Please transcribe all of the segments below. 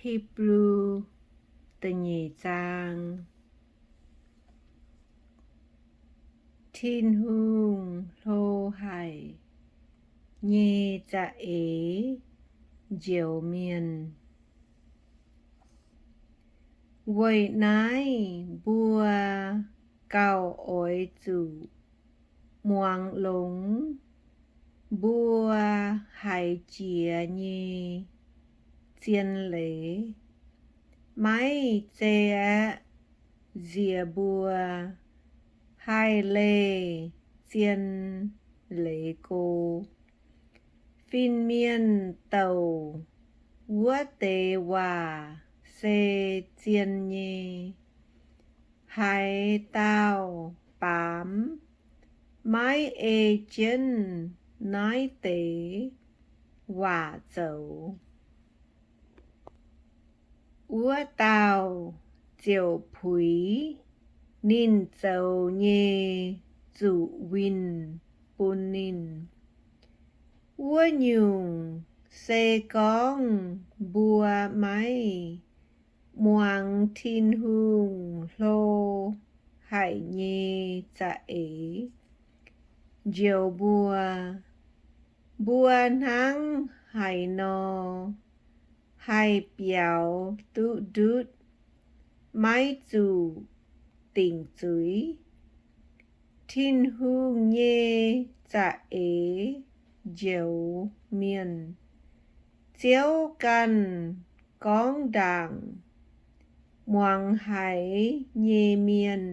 Hipv^lu da'nyeic zaang. Tin-Hungh hlo haic nyei za'eix njoux mienh. Weic naaiv mbuo gauh oix zuqc muangx longx mbuo haiz jiex nyei zien leiz. Maiv zei aeqv, nziex mbuo haih leih zien leiz go. Fin-mienh douc wuov deix waac se zien nyei. Haaix dauh baamz maiv ei jienv naaiv deix waac zoux, wuov dauh ziouc puix ninh zoux nyei zuqc winh bun ninh. Wuov nyungc, se gorngv mbuo maiv muangx Tin-Hungh hlo haic nyei za'eix njoux mbuo, mbuo hnangv haaix nor haih biaux duqv ndutv, maiv zuqc dingc zuiz? Tin-Hungh nyei za'eix njoux mienh, Ziouv ganh gorngv ndaangc, muangx haiz nyei mienh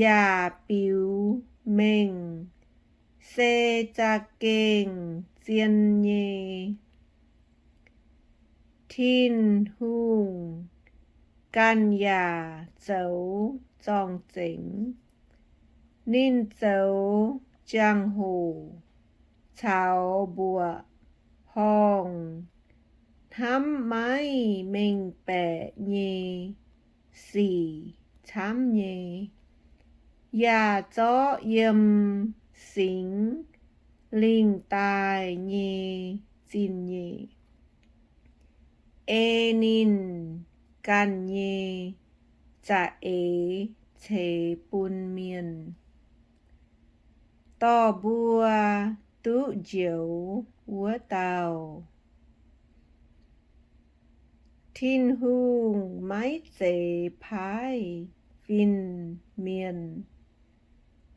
yaac biux mengh se za'gengh zien nyei. Tin-Hungh ganh yaac zoux zorng-zengx. Ninh zoux jangx-hoc caux mbuoqc horngh hnamv maiv mengh baeqc nyei sic camv nyei, yaac zorqv yiem singx lingh daaih nyei zingh nyeic ei ninh ganh nyei za'eix ceix bun mienh, dorh mbuo duqv njoux wuov dauh. Tin-Hungh maiv zeiz paaiv fin-mienh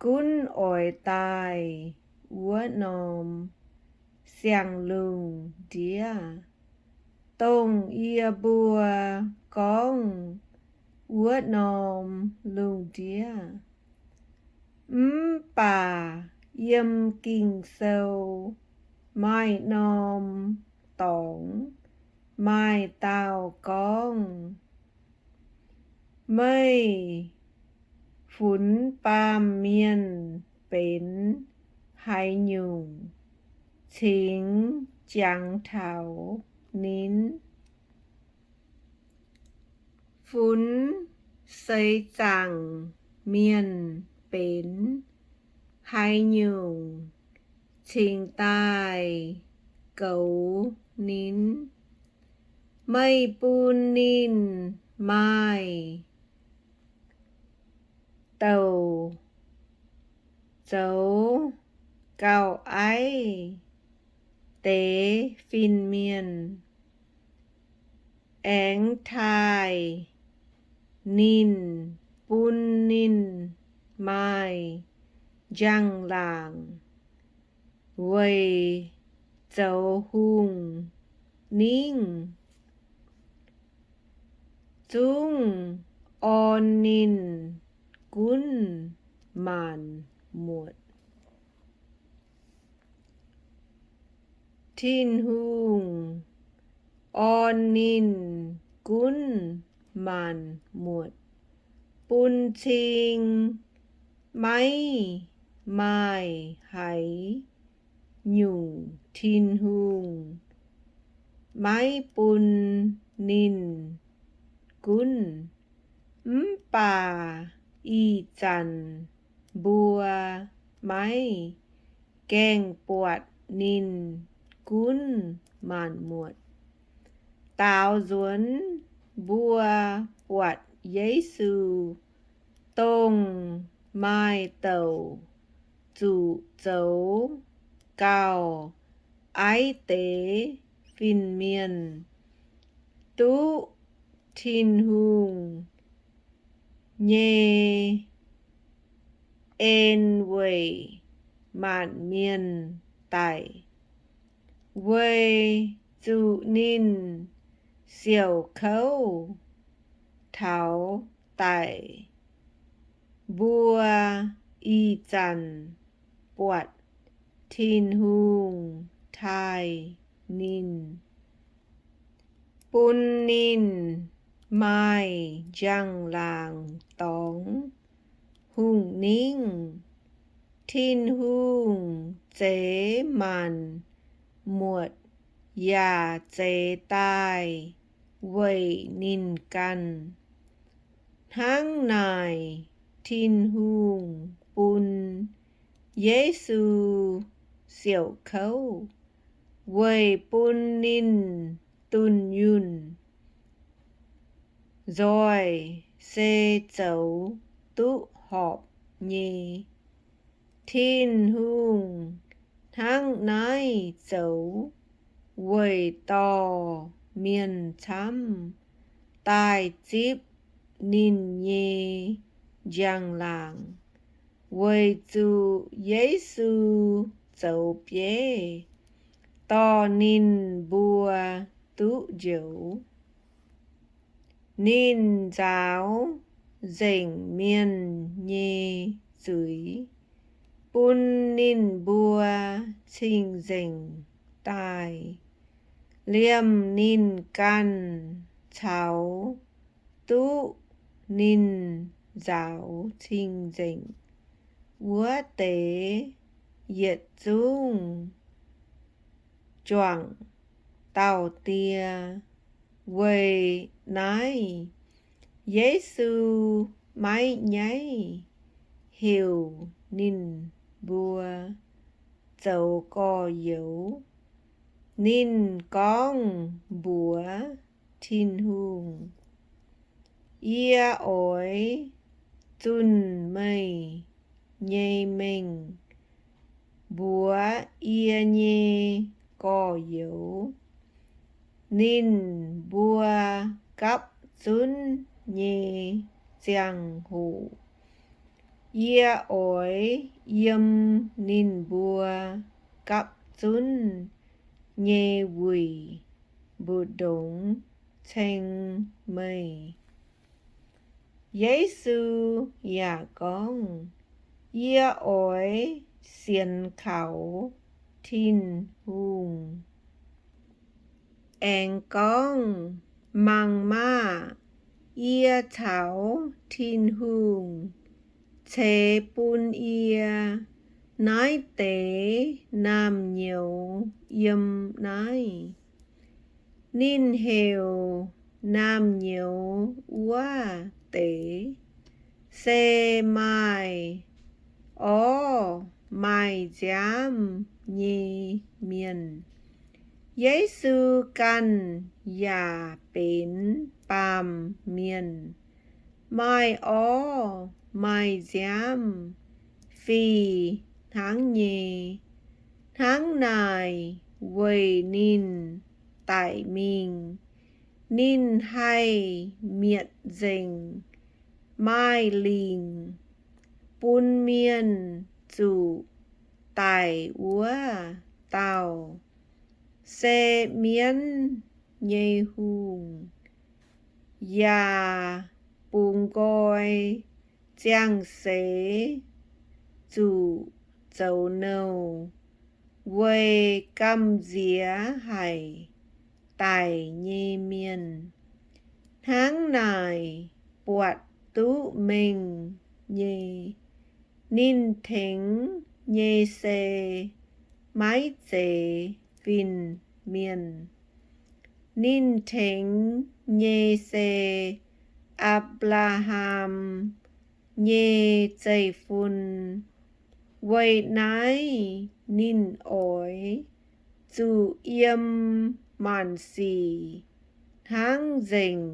gunv oix daaih wuov norm siang-lungh ndiev, dongh yie mbuo gorngv wuov norm lungh ndiev. Mv baac yiem Ging-Sou maaih norm dorngx maaih dauh gorngv, Meih funx baamh mienh benx haaix nyungc cingx jangx taux ninh? Funx seix zaangc mienh benx haaix nyungc cingx daaih goux ninh? Meih bun ninh maaih douc zoux gauh aiv deix fin-mienh, aengx taaih ninh, bun ninh maaih njang-laangc weic zoux hungh ningv, zungv orn ninh gunv maanc muotc. Tin-Hungh orn ninh gunv maanc muotc, bun cing maiv maaih haaix nyungc Tin-Hungh maiv bun ninh gunv. Mv baac ih zanc mbuo maiv gaengh buatc ninh gunv maanc muotc. Daaux nzuonx mbuo buatc Yesu, dongh maaih douc zuqc zoux gauh aiv deix fin-mienh, duqv Tin-Hungh nyei en weic maanc mienh daic, weic zuqc ninh siouc kouv taux daic. Mbuo ih zanc buatc Tin-Hungh taaih ninh, bun ninh maaih njang-laangc dorngx hungh ningv. Tin-Hungh zeix maanc muotc yaac zeix daaih weic ninh ganh. Hnangv naaic, Tin-Hungh bun Yesu siouc kouv weic bun ninh dunh yunh nzoih se zoux duqv horpc nyei. Tin-Hungh hnangv naaiv zoux weic dorh mienh camv daaih zipv ninh nyei njang-laangc, weic zuqc Yesu zoux bieiv dorh ninh mbuo duqv njoux. Ninh nzaaux nzengc mienh nyei zuiz, bun ninh mbuo cing-nzengc daaih. Liemh ninh ganh caux duqv ninh nzaaux cing-nzengc wuov deix yietc zungv juangc dauh die. Weic naaiv, Yesu maiv nyaiv heuc ninh mbuo zoux gorx-youz. Ninh gorngv mbuox Tin-Hungh, Yie oix zunh meih nyei mengh mbuox yie nyei gorx-youz, ninh mbuo gapv zunv nyei ziangh hoc, yie oix yiem ninh mbuo gapv zunv nyei wuic mbu'ndongx ceng meih. Yesu yaac gorngv, Yie oix sienx kaux Tin-Hungh aengx gorngv, Mangc maah! Yie caux Tin-Hungh ceix bun yie naaiv deix naamh nyouz yiem naaiv. Ninh heuc naamh nyouz wuov deix se maaih orv maaih nziaamv nyei mienh. Yesu ganh yaac benx baamh mienh, maaih orv maaih nziaamv fih hnangv nyei. Hnangv naaic, weic ninh daic mingh, ninh haih mietc nzengc maaih lingc bun mienh zuqc daic wuov dauh, se mienv nyei hungh, yaac bungx nqoi ziangh seix zuqc zoux nouh weic gamh nziex haic daic nyei mienh. Hnangv naaic, buatc duqv mengh nyei, ninh tengx nyei se maiv zeiz fin-mienh. Ninh tengx nyei se Apc^laa^ham nyei zeiv-fun. Weic naaiv ninh oix zuqc yiem maanc sic hnangv nzengc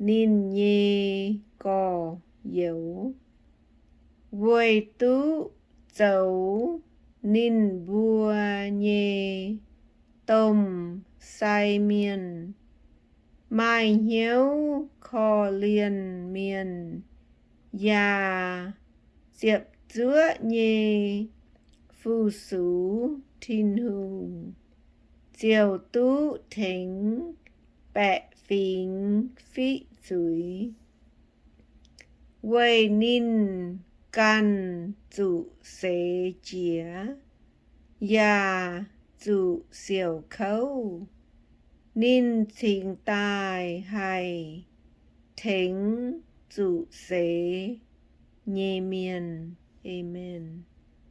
ninh nyei gorx-youz, weic duqv zoux ninh mbuo nyei domh sai mienh, maaih hnyouv korv-lienh mienh, yaac ziepc zuoqv nyei fu-sux Tin-Hungh, ziouc duqv tengx baeqc fingx fiqv zuiz. Weic ninh ganh zuqc seix jiez yaac zuqc siouc kouv, ninh cingx daaih haih tengx zuqc seix nyei mienh. Aamen.